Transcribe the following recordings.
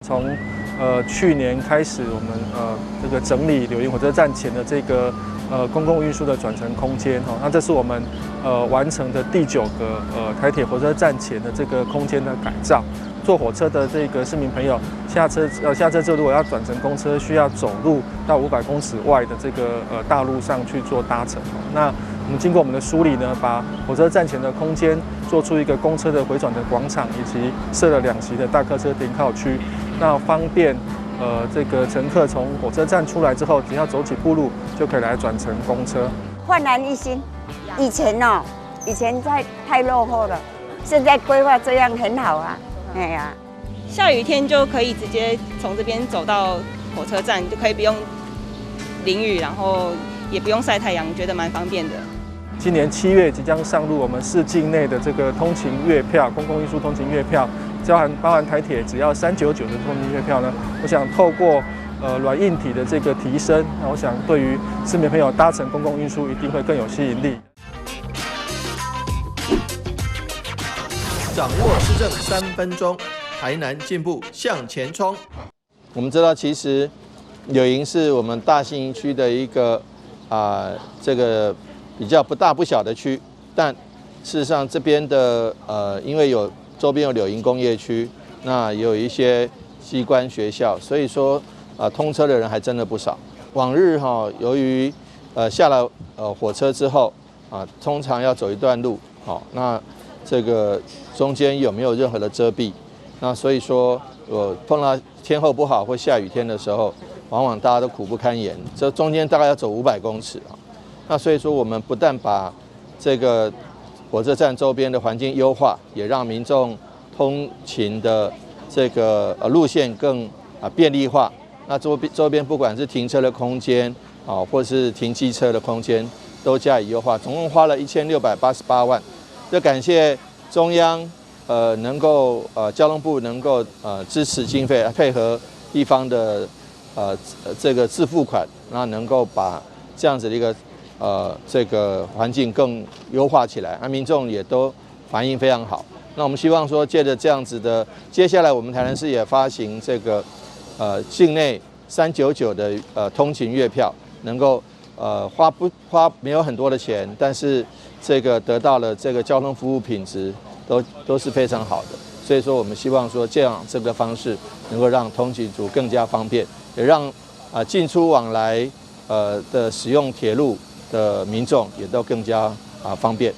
從去年開始，我們這個整理柳營火車站前的這個公共運輸的轉乘空間，哈，那這是我們完成的第九個台鐵火車站前的這個空間的改造。坐火車的這個市民朋友下車之後，如果要轉乘公車，需要走路到500公尺外的這個大路上去做搭乘。那我們經過我們的梳理呢，把火車站前的空間做出一個公車的迴轉的廣場，以及設了兩席的大客車停靠區，那方便這個乘客從火車站出來之後，只要走幾步路就可以來轉乘公車。煥然一新，以前哦，以前在太落後了，現在規劃這樣很好啊。哎呀，下雨天就可以直接從這邊走到火車站，就可以不用淋雨，然後也不用曬太陽，覺得蠻方便的。今年7月即將上路我們市境內的這個通勤月票，公共運輸通勤月票，包含台鐵只要399的通勤月票呢。我想透過軟硬體的這個提升，那我想對於市民朋友搭乘公共運輸一定會更有吸引力。掌握市政3分鐘，台南進步向前衝。我們知道，其實柳營是我們大信義區的一個這個比較不大不小的區，但事實上這邊的因為有周邊有柳營工業區，那也有一些機關學校，所以說通車的人還真的不少。往日哈，由於下了火車之後啊，通常要走一段路，好那。這個中間有沒有任何的遮蔽？那所以說，我碰到天候不好或下雨天的時候，往往大家都苦不堪言。這中間大概要走500公尺啊。那所以說，我們不但把這個火車站周邊的環境優化，也讓民眾通勤的這個路線更便利化。那周邊不管是停車的空間啊，或是停機車的空間，都加以優化。總共花了1688萬。這感謝中央，能夠交通部能夠支持經費，配合地方的這個自付款，那能夠把這樣子的一個這個環境更優化起來，那民眾也都反應非常好。那我們希望說，借著這樣子的，接下來我們台南市也發行這個境內399的通勤月票，能夠花不花沒有很多的錢，但是這個得到了這個交通服務品質都是非常好的，所以說我們希望說這樣這個方式能夠讓通勤族更加方便，也讓進出往來的使用鐵路的民眾也都更加方便。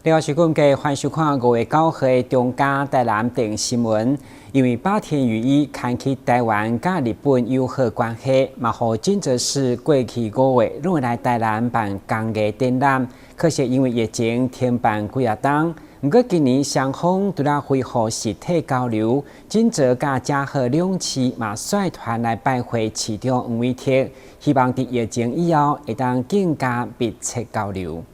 另外是講嘅，歡迎收看5月9號中嘉台南電新聞。因為坂田裕一牽起台灣佮日本友好關係，嘛予金澤市過去5月攏會來台南辦工藝展覽，可惜因為疫情停辦幾仔冬。毋過今年雙方拄仔恢復實體交流，金澤佮加賀兩市嘛率團來拜會市長黃偉哲，希望佇疫情以後會當更加密切交流。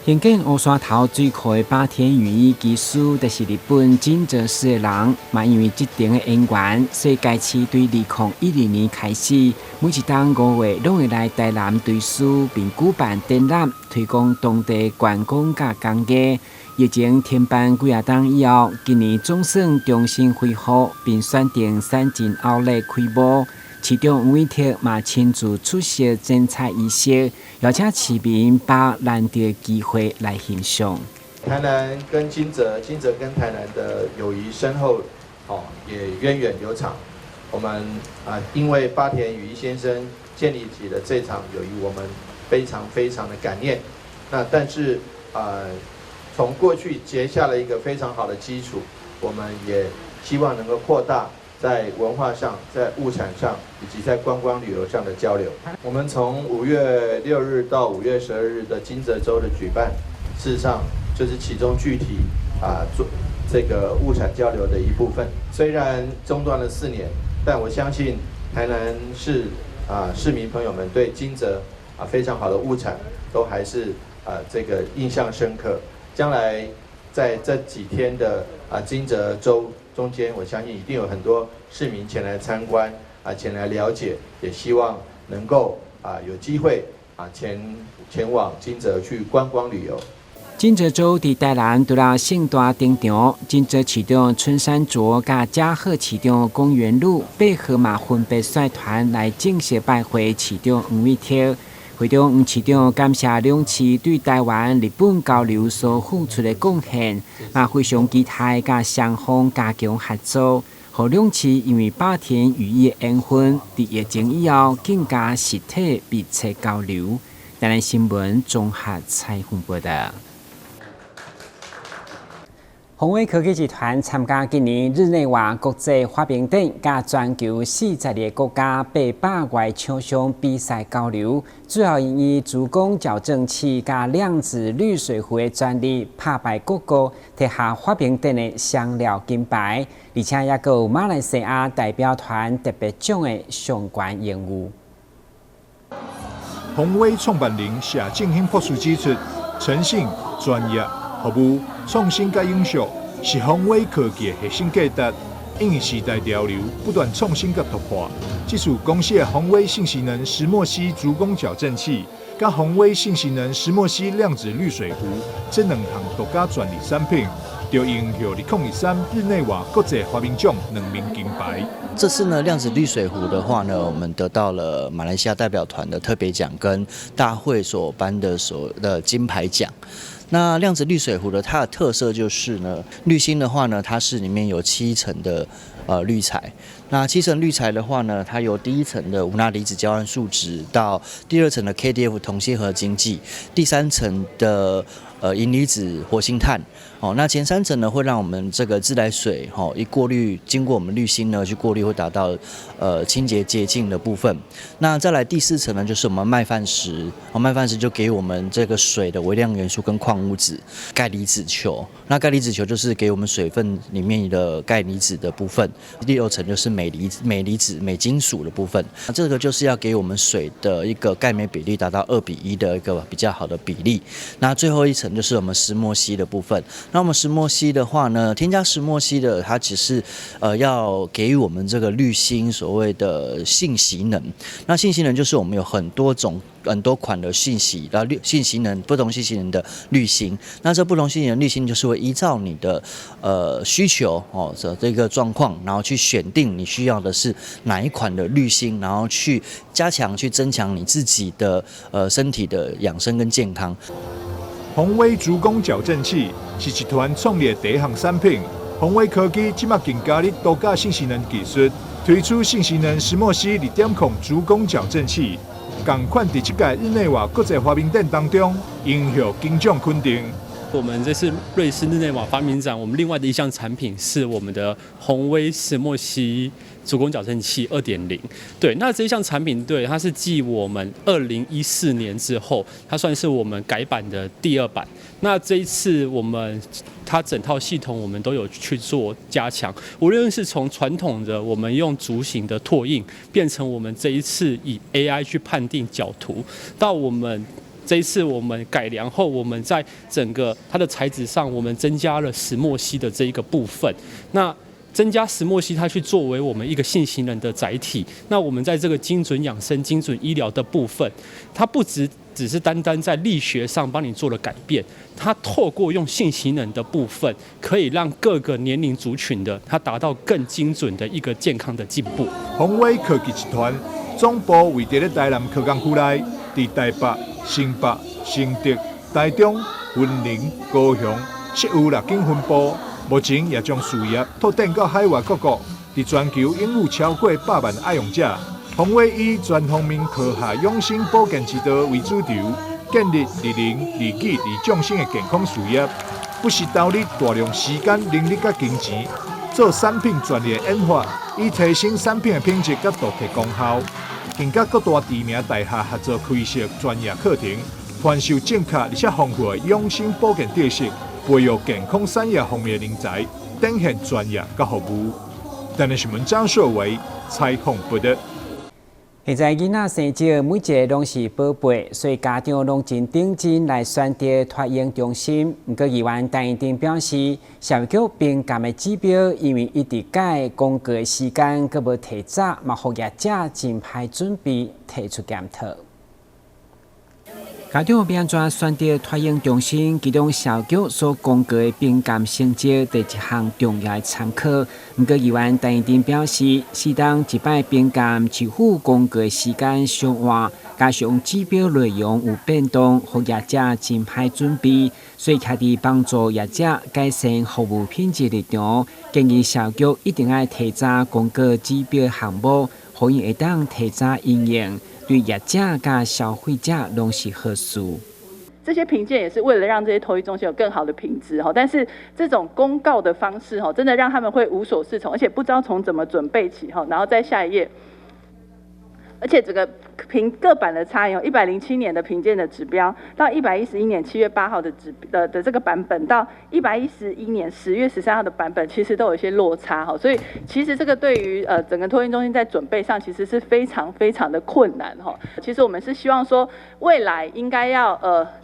興建烏山頭水庫的坂田裕一技師，就是日本金澤市的人，嘛因為這層的淵源，所以該市對2012年開始，每一冬5月攏會來台南堆書，並舉辦展覽，推廣當地觀光佮工藝。疫情停辦幾仔冬以後，今年總算重新恢復，並選定三井奧萊開幕。市長黃偉哲嘛親自出席剪彩儀式，邀請市民把握難得機會來欣賞。台南跟金澤，金澤跟台南的友誼深厚，哦，也源遠流長。我們啊，因為坂田裕一先生建立起了這場友誼，我們非常非常的感念。那但是啊，從過去結下了一個非常好的基礎，我們也希望能夠擴大在文化上、在物產上以及在觀光旅遊上的交流。我們從5月6日到5月12日的金澤週的舉辦，事實上就是其中具體做這個物產交流的一部分。雖然中斷了4年，但我相信台南市市民朋友們對金澤非常好的物產都還是這個印象深刻。將來在這幾天的金澤週中間，我相信一定有很多市民前來參觀啊，前來了解，也希望能夠啊有機會啊前往金澤去觀光旅遊。金澤州佇台南除了盛大登場，金澤市長村山卓佮加賀市長公園路八號嘛分別率團來正式拜會市長黃偉哲。會中黃市長感謝兩市對台灣、日本交流所付出的貢獻，嘛非常期待佮雙方加強合作，予兩市因為霸田裕一的緣分，佇疫情以後更加實體密切交流。台南新聞綜合採訪報道。宏威科技集團參加今年日內瓦國際發明展，佮全球42個國家800外廠商比賽交流，最後以足弓矯正器佮量子濾水壺的專利拍敗各國，提下發明展的雙料金牌，而且也閣有馬來西亞代表團特別獎的相關榮譽。宏威創辦人謝正興博士指出，誠信、專業、服務、創新佮永續是宏威科技的核心價值，因應時代潮流，不斷創新佮突破。這次公司的宏威信息能石墨烯足弓矯正器，佮宏威信息能石墨烯量子濾水壺這兩項獨家專利產品，就榮獲2023日內瓦國際發明獎兩面金牌。這次呢，量子濾水壺的話呢，我們得到了馬來西亞代表團的特別獎跟大會所頒的所的金牌獎。那量子濾水壺的它的特色就是呢，濾芯的話呢，它是裡面有七層的濾材。那七層濾材的話呢，它由第一層的無鈉離子交換樹脂到第二層的 KDF 銅鋅合金劑，第三層的銀離子活性炭。哦，那前三層呢會讓我們這個自來水吼一過濾，經過我們濾芯呢去過濾，會達到清潔潔淨的部分。那再來第四層呢，就是我們麥飯石，哦，麥飯石就給我們這個水的微量元素跟礦物質。鈣離子球，那鈣離子球就是給我們水分裡面的鈣離子的部分。第六層就是鎂離子、鎂金屬的部分。那這個就是要給我們水的一個鈣鎂比例達到2比1的一個比較好的比例。那最後一層就是我們石墨烯的部分。那我們石墨烯的話呢，添加石墨烯的，它只是要給予我們這個濾芯所謂的信息能。那信息能就是我們有很多種、很多款的信息，然後濾信息能不同信息能的濾芯。那這不同信息能濾芯就是會依照你的需求哦這個狀況，然後去選定你需要的是哪一款的濾芯，然後去加強、去增強你自己的身體的養生跟健康。宏威足弓矯正器是集團創立的第一項產品。宏威科技這馬更加入獨家信息能技術，推出信息能石墨烯2.0足弓矯正器，仝款佇這屆日內瓦國際發明展當中，榮獲金獎肯定。我們這次瑞士日內瓦發明展，我們另外的一項產品是我們的宏威石墨烯足弓矯正器2.0。對，那這一項產品，對，它是繼我們2014年之後，它算是我們改版的第二版。那這一次我們它整套系統我們都有去做加強，無論是從傳統的我們用竹形的拓印，變成我們這一次以 AI 去判定腳圖，到我們這一次我們改良後，我們在整個它的材質上，我們增加了石墨烯的這一個部分。那增加石墨烯，它去作為我們一個信息能的載體。那我們在這個精準養生、精準醫療的部分，它不只是單單在力學上幫你做了改變，它透過用信息能的部分，可以讓各個年齡族群的它達到更精準的一個健康的進步。宏威科技集團總部位佇咧台南科工區內，佇台北、新北、新竹、台中、雲林、高雄設有六間分部，目前也將事業拓展到海外各國，佇全球擁有超過100萬愛用者。宏威以全方面科學養生保健之道為主軸，建立利人、利己、利眾生的健康事業，不惜投入大量時間、人力佮金錢，做產品專利研發，以提升產品的品質佮獨特功效。更佮各大知名大學合作開設專業課程，傳授正確而且豐富的養生保健知識，培育健康產業方面的人才，展現專業佮服務。台南新聞張碩維採訪報道。現在囡仔生少，每一个攏是寶貝，所以家長攏真認真來選擇托嬰中心。毋過議員陳怡婷表示，社會局評鑑的指標，因為一直改公告的時間，閣無提早，嘛予業者真歹準備提出檢討。家長欲按怎選擇托嬰中心，其中社局所公告的評鑑成績，佇一項重要的參考。毋過議員陳怡婷表示，適當一擺評鑑市府公告的時間相換，加上指標內容有變動，予業者真歹準備，所以徛佇幫助業者改善服務品質立場，建議社局一定愛提早公告指標項目，予𪜶會當提早因應。對業者佮消費者攏是好事。這些評鑑也是為了讓這些托育中心有更好的品質哈，但是這種公告的方式哈，真的讓他們會無所適從，而且不知道從怎麼準備起哈。然後再下一頁，而且這個評各版的差異，107年的評鑑的指標，到111年7月8號的指的的這個版本，到111年10月13號的版本，其實都有一些落差哈。所以其實這個對於整個托嬰中心在準備上，其實是非常非常的困難哈。其實我們是希望說，未來應該要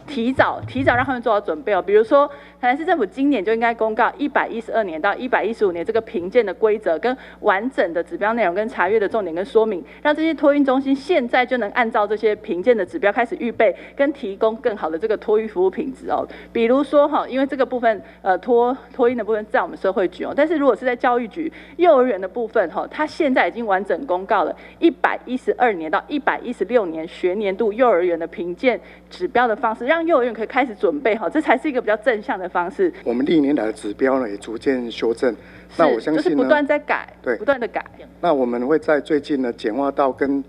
提早提早讓他們做好準備哦。比如說，台南市政府今年就應該公告112年到115年這個評鑑的規則跟完整的指標內容跟查閱的重點跟說明，讓這些托嬰中心現在就能按照這些評鑑的指標開始預備跟提供更好的這個托育服務品質哦。比如說哈，因為這個部分托嬰的部分在我們社會局哦，但是如果是在教育局幼兒園的部分哈，它現在已經完整公告了112年到116年學年度幼兒園的評鑑指標的方式，讓幼兒園可以開始準備哈，這才是一個比較正向的方式。我們歷年來的指標呢，也逐漸修正。那我相信就是不斷在改，對，不斷的改。那我們會在最近呢，簡化到跟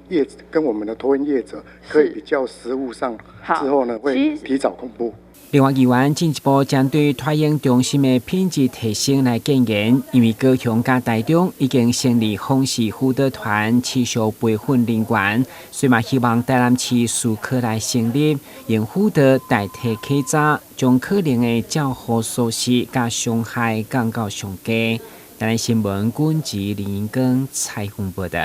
我們的托嬰業者可以比較實務上之後呢，會提早公布。另外，議員進一步針對托嬰中心的品質提升來建言，因為高雄佮台中已經成立訪視輔導團，持續培訓人員，所以嘛希望台南市思考來成立，用輔導代替稽查，將可能的照護疏失佮傷害降到上低。台南新聞軍籍林英光採訪報道。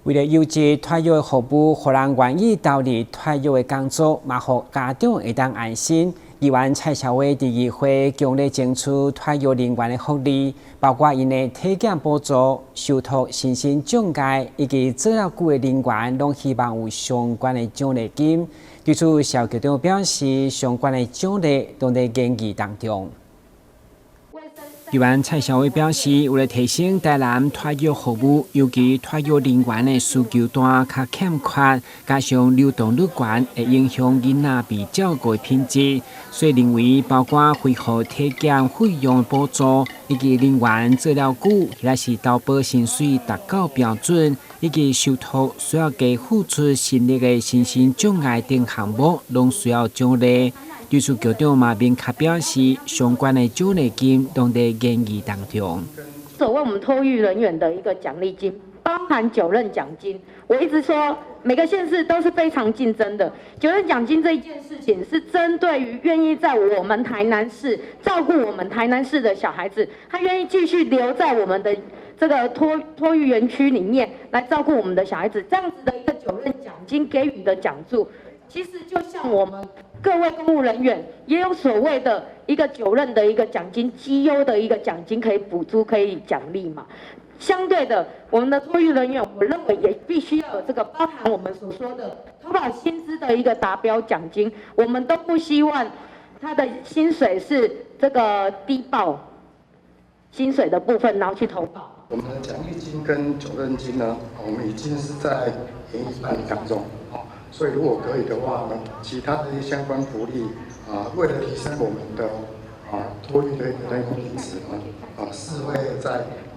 為了優質托育服務，予人願意投入托育的工作，嘛予家長會當安心。議員蔡蕭偉佇議會強力爭取托育人員的福利，包括𪜶的體檢補助、受託身心障礙以及做了久的人員，攏希望有相關的獎勵金。對此，蕭局長表示，相關的獎勵都佇研議當中。議員蔡蕭偉表示，為了提升台南托育服務，尤其托育人員的需求單較欠缺，加上流動率懸，會影響囡仔被照顧的品質，所以認為包括恢復體檢費用補助，以及人員做了久，或者是投保薪水達到標準，以及受託需要加付出心力的身心障礙等項目，攏需要獎勵。對此，局長嘛明確表示，相關的獎勵金攏佇研議當中。所謂我們托育人員的一個獎勵金，包含久任獎金。我一直說，每個縣市都是非常競爭的。久任獎金這一件事情，是針對於願意在我們台南市照顧我們台南市的小孩子，他願意繼續留在我們的這個托育園區裡面來照顧我們的小孩子，這樣子的一個久任獎金給予的獎助，其實就像我們各位公務人員也有所謂的一個久任的一個獎金、績優的一個獎金可以補助、可以獎勵嘛。相對的，我們的托育人員，我認為也必須要有這個包含我們所說的投保薪資的一個達標獎金。我們都不希望他的薪水是這個低報薪水的部分，然後去投保。我們的獎勵金跟久任金呢，我們已經是在研議辦理當中。所以如果可以的話呢，其他的一些相關福利啊，為了提升我們的托育的人員品質呢，是會再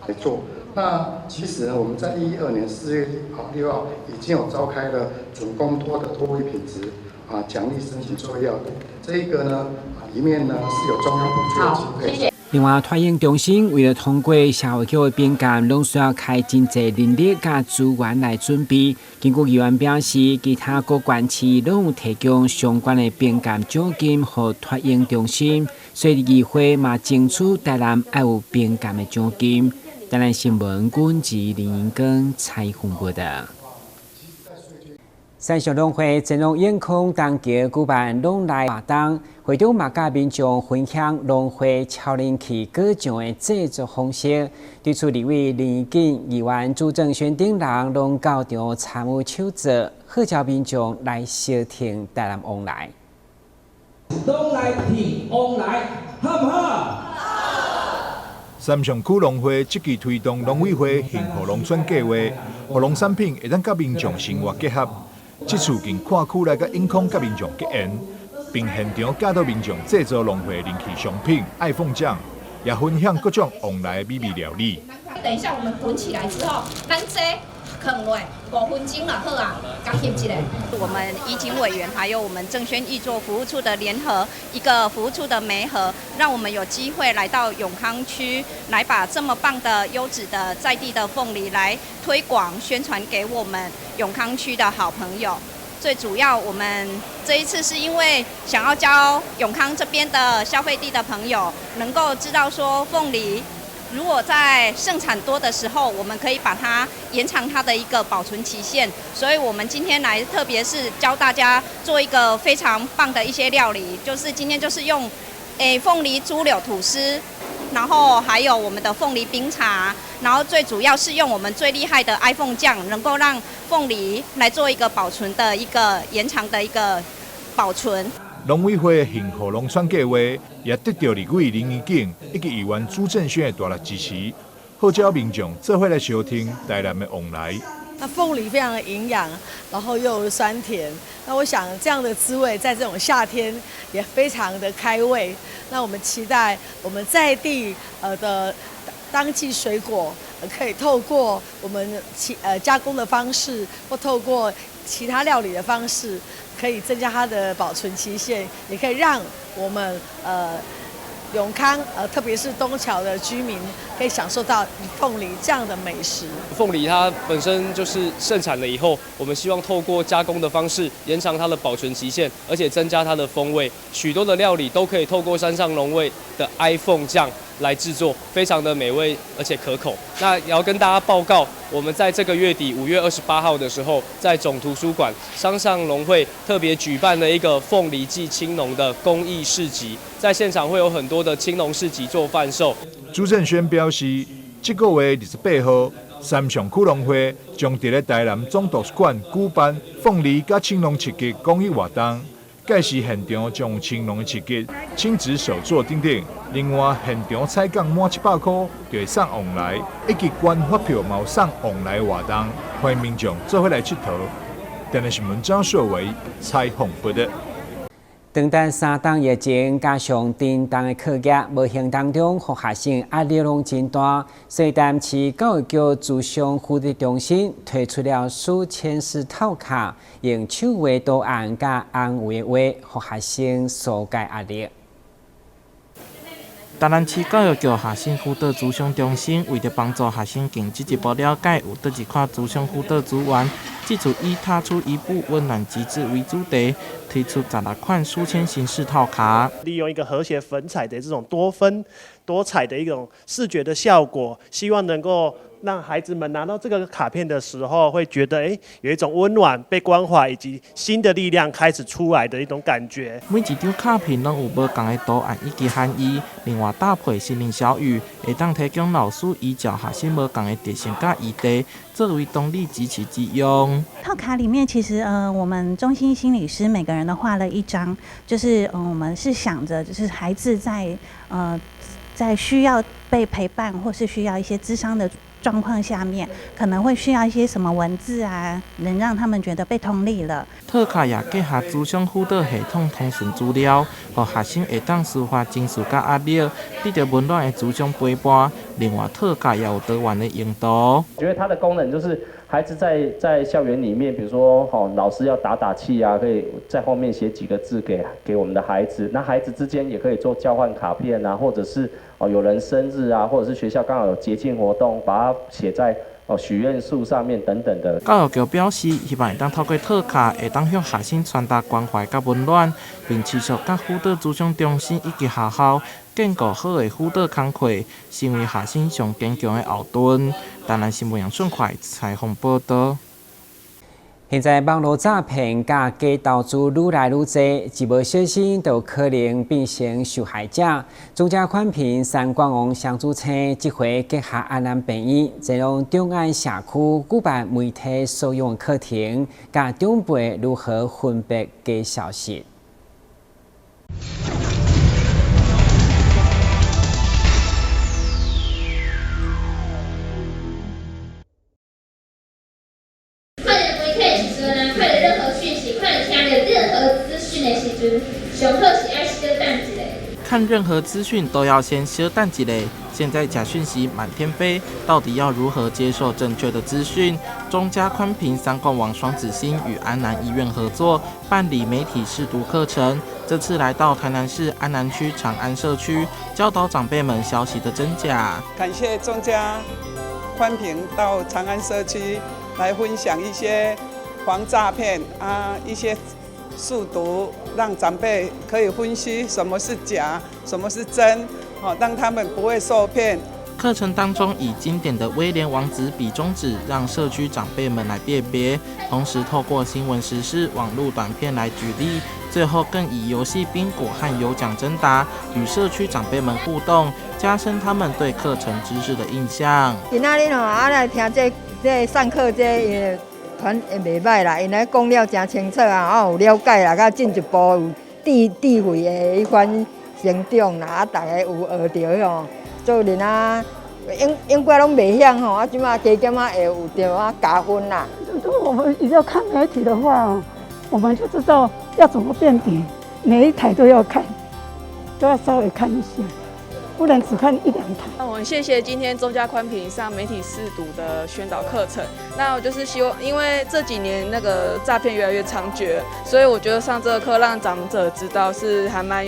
來做。那其實呢，我們在112年4月6號已經有召開了準公托的托育品質獎勵申請作業，這一個呢，裡面呢是有中央補助的經費。另外，托嬰中心為了通過社會局的評鑑，攏需要開真濟人力佮資源來準備。根據議員表示，其他各縣市攏有提供相關的評鑑獎金予托嬰中心，所以議會嘛爭取台南愛有評鑑的獎金。台南新聞軍籍林英根採訪報道。三上農會前往永康東橋舉辦農來活動，會長嘛佮民眾分享農會超人氣果醬的製作方式。對此，立委林宜景、議員朱正軒等人攏到場參與手作，號召民眾來相挺台南旺來。攏來挺旺來，好毋好？三上區農會積極推動農委會幸福農村計劃，予農產品會當佮民眾生活結合。這次近跨區來佮永康佮民眾結緣，並現場教導民眾製作農會人氣商品愛鳳醬，也分享各種旺來美味料理。等一下，我們滾起來之後，咱這囥落5分鐘就好啊，共翕一下。我們宜景委員還有我們正軒預作服務處的聯合，一個服務處的媒合，讓我們有機會來到永康區，來把這麼棒的優質的在地的鳳梨來推廣宣傳給我們永康區的好朋友。最主要，我們這一次是因為想要教永康這邊的消費地的朋友，能夠知道說鳳梨如果在盛產多的時候，我們可以把它延長它的一個保存期限。所以，我們今天來，特別是教大家做一個非常棒的一些料理，就是今天就是用鳳梨豬柳吐司，然後還有我們的鳳梨冰茶，然後最主要是用我們最厲害的愛鳳醬，能夠讓鳳梨來做一個保存的一個延長的一個保存。農委會幸福農村計劃也得到立委林宜景以及議員朱正軒的大力支持，號召民眾做伙來相挺台南的旺來。那鳳梨非常的營養，然後又酸甜，那我想這樣的滋味在這種夏天也非常的開胃。那我們期待我們在地的當季水果，可以透過我們其加工的方式，或透過其他料理的方式，可以增加它的保存期限，也可以讓我們永康特別是東橋的居民可以享受到鳳梨這樣的美食。鳳梨它本身就是盛產了以後，我們希望透過加工的方式延長它的保存期限，而且增加它的風味。許多的料理都可以透過山上農會的愛鳳醬來製作，非常的美味而且可口。那也要跟大家報告，我們在這個月底5月28號的時候，在總圖書館山上農會特別舉辦了一個鳳梨季青農的公益市集，在現場會有很多的青農市集做販售。朱正軒表示，這個月28號，三上區農會將佇咧台南總圖書館舉辦鳳梨佮青農市集公益活動。屆時現場將有青農的市集、親子手作等等。另外，現場採購滿700塊就會送旺來，以及捐發票嘛有送旺來活動，歡迎民眾做伙來𨑨迌。電視新聞張碩偉採訪報道。長達3冬疫情加上沉重的課業，無形當中，予學生壓力攏真大。所以，台南市教育局諮商輔導中心推出了書籤式套卡，用手畫圖案佮安慰話，予學生紓解壓力。台南市教育局學生輔導諮商中心為著幫助學生更進一步了解有佗一款諮商輔導資源，這次以踏出一步溫暖機制為主題，推出16款書籤形式套卡。利用一個和諧粉彩的這種多分多彩的一種視覺的效果，希望能夠讓孩子們拿到這個卡片的時候，會覺得有一種溫暖、被關懷以及新的力量開始出來的一種感覺。每一張卡片攏有無仝的圖案以及含義，另外搭配心靈小語，會當提供老師依照學生無仝的特性佮議題，作為動力支持之用。套卡裡面其實我們中心心理師每個人都畫了一張，就是我們是想着，就是孩子在需要被陪伴或是需要一些諮商的狀況下面，可能會需要一些什麼文字啊，能讓他們覺得被同理了。套卡也結合諮商輔導系統通訊資料，予學生會當抒發情緒佮壓力，得著溫暖的諮商陪伴。另外，套卡也有多元的用途。覺得它的功能就是，孩子在校園裡面，比如說，老師要打打氣啊，可以在後面寫幾個字給我們的孩子。那孩子之間也可以做交換卡片啊，或者是有人生日啊，或者是學校剛好有節慶活動，把它寫在哦，许愿树上面等等的。教育局表示，希望會當透過套卡，會當向學生傳達關懷佮溫暖，並持續佮輔導諮商中心以及學校建構好的輔導工課，成為學生上堅強的後盾。台南新聞楊順快採訪報導。現在網路詐騙佮假投資愈來愈濟，一無小心就可能變成受害者。中嘉寬頻三冠王雙子星這回結合安南病院，前往長安社區舉辦媒體素養課程，教長輩如何分辨假消息。看任何資訊都要先小等一下。現在假訊息滿天飛，到底要如何接受正確的資訊？中嘉寬頻三冠王雙子星與安南醫院合作辦理媒體識讀課程，這次來到台南市安南區長安社區，教導長輩們消息的真假。感謝中嘉寬頻到長安社區來分享一些防詐騙啊一些。速讀，讓長輩可以分析什麼是假，什麼是真，好，讓他們不會受騙。課程當中以經典的威廉王子比中指，讓社區長輩們來辨別，同時透過新聞時事、網絡短片來舉例，最後更以遊戲賓果和有獎徵答與社區長輩們互動，加深他們對課程知識的印象。今仔日吼，啊來聽這上課這。團會袂歹啦，𪜶來講了誠清楚啊，我有了解啦，佮進一步有智慧的彼款成長啦，啊，逐家有學著吼，做囡仔永永過攏袂曉吼，啊，這馬加減仔會有著啊加分啦。如果我們一定要看媒體的話，我們就知道要怎麼辨別，每一台都要看，都要稍微看一下。不能只看一兩台。那我們謝謝今天中嘉寬頻上媒體識讀的宣導課程。那我就是希望，因為這幾年那個詐騙越來越猖獗，所以我覺得上這個課讓長者知道是還蠻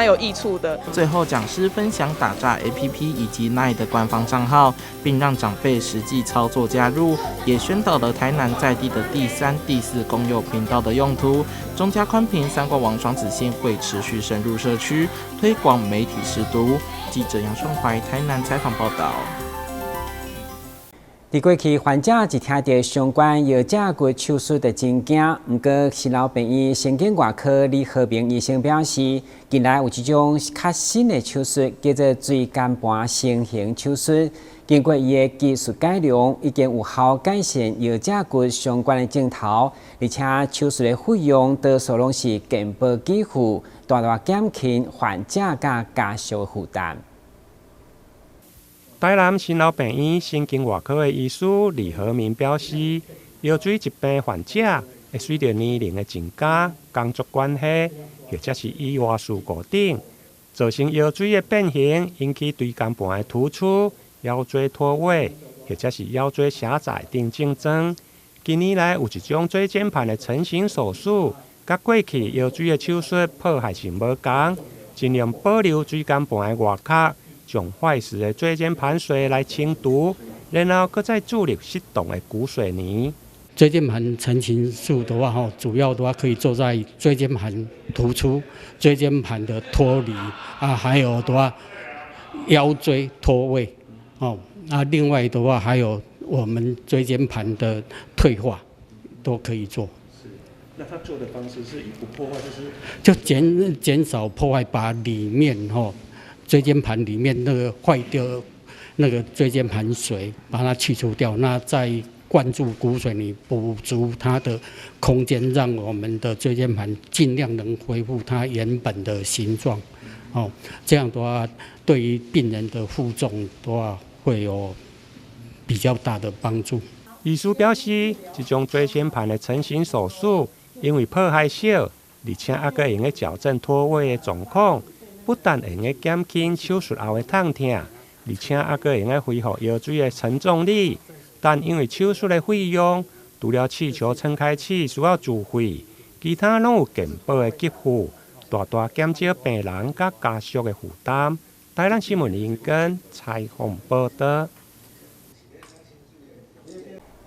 有益處的。最後，講師分享打詐 APP 以及 LINE 的官方賬號，並讓長輩實際操作加入，也宣導了台南在地的第3、第4公有頻道的用途。中嘉寬頻三冠王雙子星會持續深入社區，推廣媒體識讀。記者楊順懷台南採訪報導。佇過去，患者一聽著相關腰脊骨手術就真驚。毋過，新老病院神經外科李和平醫生表示，近來有一種較新的手術，叫做椎間盤成形手術。經過伊的技術改良，已經有效改善腰脊骨相關的症頭，而且手術的費用多數攏是健保給付，大大減輕患者佮家屬負擔。台南新老病院神經外科的醫師李和明表示，腰椎疾病患者會隨著年齡的增加、工作關係，或者是意外事故等，造成腰椎的變形，引起椎間盤的突出、腰椎脫位，或者是腰椎狹窄等症狀。近年來有一種椎間盤的成形手術，佮過去腰椎的手術破壞性無仝，盡量保留椎間盤的外殼。將壞死的椎間盤髓來清除，然後閣再注入適當的骨水泥。椎間盤成形術的話，吼，主要的話可以做在椎間盤突出、椎間盤的脫離啊，還有的話腰椎脫位，哦，那另外的話還有我們椎間盤的退化都可以做。那他做的方式是以不破壞，就是就減少破壞，把裡面吼。椎間盤裡面那個壞掉，那個椎間盤髓，把它去除掉，那再灌注骨水泥，補足它的空間，讓我們的椎間盤盡量能恢復它原本的形狀。哦，這樣的話，對於病人的負重的話，會有比較大的幫助。醫師表示，這種椎間盤的成形手術，因為破壞小，而且還閣會用得矯正脫位的狀況。不但會用得減輕手術後的痛疼，而且還閣會用得恢復腰椎的承重力。但因為手術的費用，除了氣球撐開器需要自費，其他攏有健保的給付，大大減少病人佮家屬的負擔。台南新聞林根採訪報導。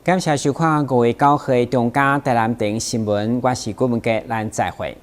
感謝收看5月9號中嘉台南電新聞，我是郭文傑，咱再會。